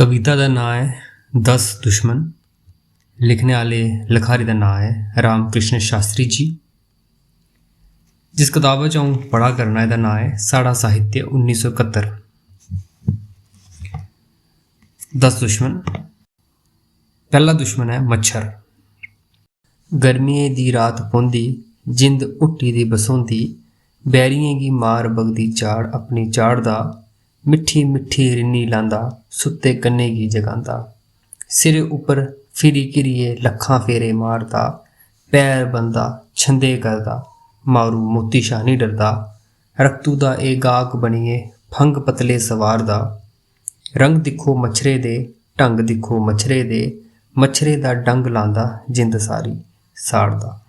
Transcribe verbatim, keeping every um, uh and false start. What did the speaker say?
कविता दा नांऽ ऐ दस दुश्मन। लिखने आह्ले लखारी दा नांऽ ऐ राम कृष्ण शास्त्री जी। जिस कताबा च अ'ऊं पढ़ा करना, एह्दा नांऽ ऐ साढ़ा साहित्य उन्नी सौ इकहत्तर। दस दुश्मन। पैह्ला दुश्मन ऐ मच्छर। गर्मियें दी रात पौंदी, जिंद हुट्टी दी बसोंदी, बैरियें गी मार बगदी चाड़ अपनी चाढ़दा, मिट्ठी मिट्ठी रिन्नी लांदा, सुत्ते कन्ने गी जगांदा। सिरे उप्पर फिरी घिरियै लक्खां फेरे मारदा, पैर बनदा, छंदे करदा, मारू मोती शा निं डरदा। रक्तू दा एह् गाह्क बनियै फंघ पतले सवारदा। रंग दिक्खो मच्छरे दे, ढंग दिक्खो मच्छरे दे, मच्छरे दा डंग लांदा जिंद सारी साड़दा।